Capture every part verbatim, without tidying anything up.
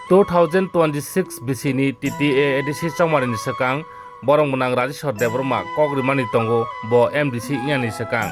Two thousand twenty-six bisini T T A A D C chongmani swkang borok mwnang Rajeshwar Debbarma kok rimani tongo, bo M D C wngyani swkang.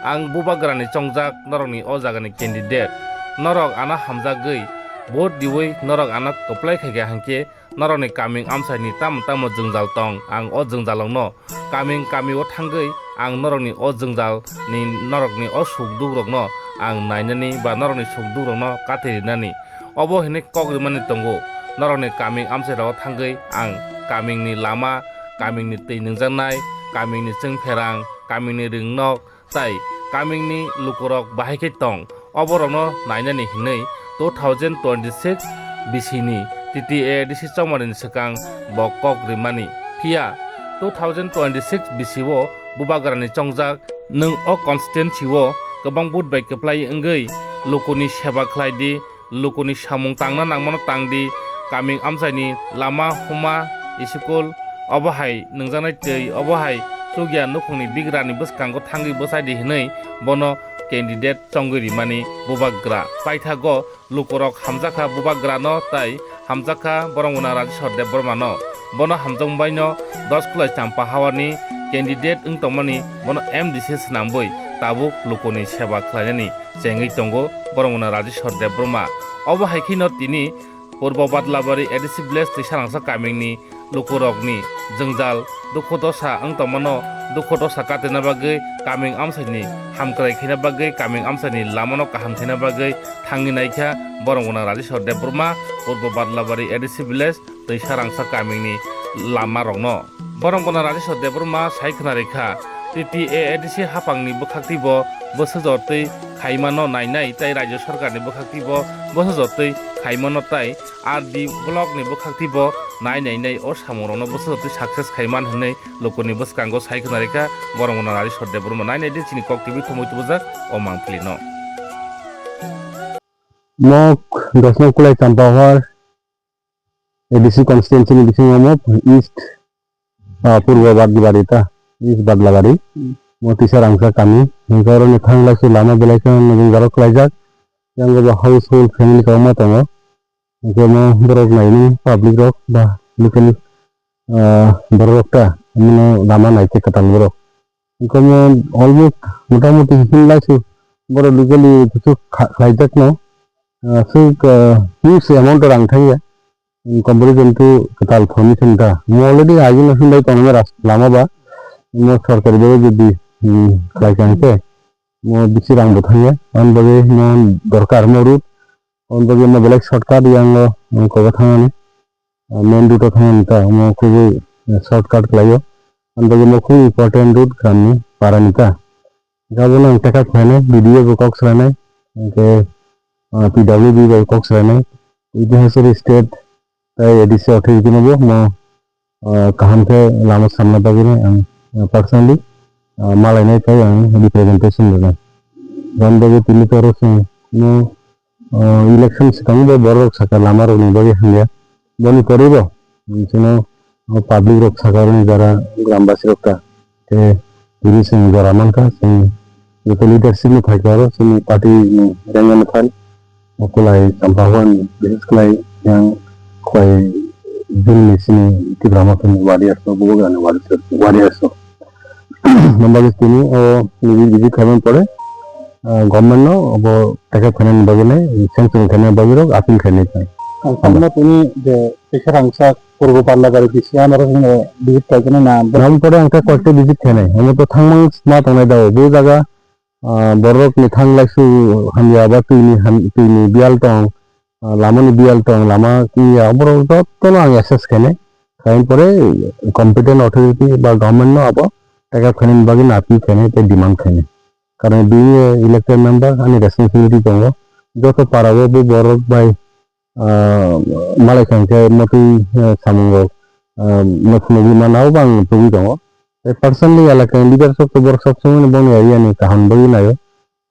Ang bubagrani chongjak norokni o jagani candidate. Norok ano hamjagwi vote diwi norok ano kwplai khaikha hinkhe norokni kaming amchaini tamo tamo jwngjal tong, ang o jwngjalrokno kaming kamio thangwi ang norokni o jwngjalni, norokni o suk dukrokno ang nainani ba norokni suk dukrokno kathi rinani. Obo hinwi kok rimani tongo, norokni kaming amchairogo thangwi ang kamingni lama, kamingni twi nungjaknai, kamingni chwngpherang, kamingni ringnok, tai kamingni lukurok bahai khe tong, oborokno nainani hinwi two thousand twenty-six bisini T T A A D C chongmani swkang bo kok rimani. Phiya two thousand twenty-six bisio bubagrani chongjak, nwng o constituency o kwbang vote bai kwplai wngwi lukuni seba khlai di, lukuni samung tangna nangmano tang di, kaming amchaini lama huma, school, obo hai nungjaknai twi, obo hai chukya nukhungni bigrani bwskango thangwi bwchai di hinwi bono candidate chongwi rimani bubagra. Paithago lukurok hamjakha bubagrano tai hamjakha borok mwnang Rajeshwar Debbarmano. Bono hamjakmungbaino Doskulai Champa Hawani candidate wng tongmani bono M D C swnambwi tabuk lukuni seba khlainani chengwi tongo borok mwnang Rajeshwar Debbarma. Obo hai kheno tini Purbo Badlabari A D C village Twisarangsa kamingni lukurokni jwngjal dukhu dosa wng tongmano, dukhu dosa katina bagwi kaming amchaini hamkrai khaina bagwi, kaming amchaini lamano kaham khaina bagwi thangwi naikha borok mwnang Rajeshwar Debbarma, Purbo Badlabari A D C village Twisarangsa kamingni lamarokno. Borok mwnang Rajeshwar Debbarma sai khwna rikha, T T A A D C haphangni bwkhak twibo bwsajor twi khaimano nainai tai Rajya Sarkarni bwkhak twibo bwsajor twi khaimano tai R D blockni bwkhak twibo nainainai o samungrokno bwsajor twi success khaiman hinwi lukuni bwskango sai khwna rikha borok mwnang Rajeshwar Debbarma. Nainai di chini Kok T V thumwi tubujak o mangpilino. Mok Dosno Kulai Champahar A D C constituency ni bisingo mo East, ah, Purbo Badlabari ta, East Badlabari. Hmm. Mo Twisarangsa kami, hingke oro ni thanglai se lama belai khe nujung jaro khlaijak. Yang bo household family kwbangma tongo. Hingke mo borok naini public rok ba local, ah, borok rok ta, mano lama nai khe kwtal borok. Hingke mo almost motamuti hinlai se borok legally kisu kha-, khlaijak no, ah, se, ah, huge amount rang thangya. In comparison to kwtal thoni thumta. Mo already agini hinlai tongo ras-, lama ba. Mo sorkari bai jodi, hmm, khlai kha hingke, mo bisi rang bo thangya. Ani bagwi mo dorkar mo route. Ani bagwi mo belai shortcut yang o, ang kobo thangani. Ah, main route o thangani ta, mo khubui, eh, shortcut khlaio. Ani bagwi mo khubui important route gramni parani ta. Gabon ang tekha khlainai, B D O bo kok salainai, hingke, ah, P W D bai kok salainai, Itihasuri state tai A D C authority no bo mo, ah, kaham khe lama samna bagwi no ang, ah, personally, ah, malainai tai ang representation rwnai. Gabon bagwi tini toro chwng no, ah, election swkang bo borok saka lama rok ni bagwi hamya. Boni pore bo, chwngno, o public rok saka rwni jora grambasi rok ta. Te tini chwng jora mankha, chwng joto leadership ni phaikhe oro chini party ni rengya ni phai. O Kulai Champahor ni, bises khlai yang Khwai Jil ni chini Tipra Motha ni warriors rok, Bubagra ni warriors rok, warriors rok. Nang bagwi tini o niji visit khaimani pore, ah, government no obo take phainani bagwi nai, sanction khainani bagwi rok appeal khainai kha. Ang sakno tini je Twisarangsa Purbo Badlabari B C ano rok hwnwi visit khaikhe na? Nang pore ang khe koyekta visit khainai. Omo to thangmang ma tongnai da o. Bo jaga, ah, borok ni thanglai su hamya ba twi ni ham, twi ni biyal tong, ah, lama ni biyal tong, lama kiya, borok jotono ang assess khainai. Khaina pore competent authority ba government no abo take up khainani bagwi no appeal khainai tei demand khainai. Karon being a elected member ani responsibility tongo. Joto para o bo borok bai, ah, malai kha hingkhe motwi, ah, samung rok, ah, no phunugwi mana o bo ang tubui tongo. Tei personally elaka ni leaders rok to borok sob somoi no boni area ni kaham bagwi naio.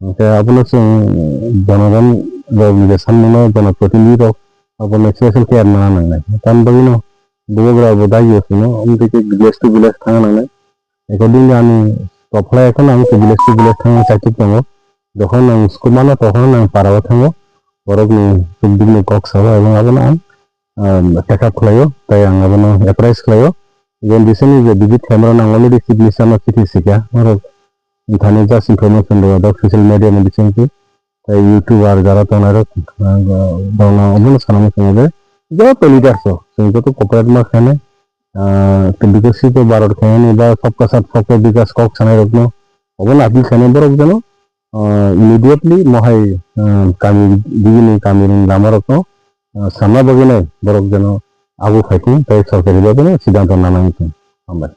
Hingkhe abono chwng jonogon rok ni je samung no, jonoprotinidhi rok abono special care nana nangnai. Tamni bagwi no bubagra bo dagi o sino, omo twi khe village to village thangna nangnai. Accordingly, ani tophlai, ekhon ang village to village thangna chaitik tongo. Jokhon ang school mano, tokhon ang para o thango. Borokni suk dukni kok sao, ebong abono ang um, take up khlaio, tai ang abono apprise khlaio. Even recently je visit khlaimani ang already chief minister no chithi sikha, oro thani just information rwjak social media ni bisingtwi, tai YouTuber jara tongnai rok, uh, borokno omono sanama chwngo je joto leaders rok chwng joto cooperate ma khainai, uh, bikasito Bharat khainani ba sabka sath sabka bikas kok sanai rokno obono appeal khainai borok jeno, uh, immediately mohai, uh, kami bigini kami ni lama rokno, uh, sanna bagwi nai borok jeno agu phaithung tei sorkari bagwi no siddhanto nanai thung. Hambai.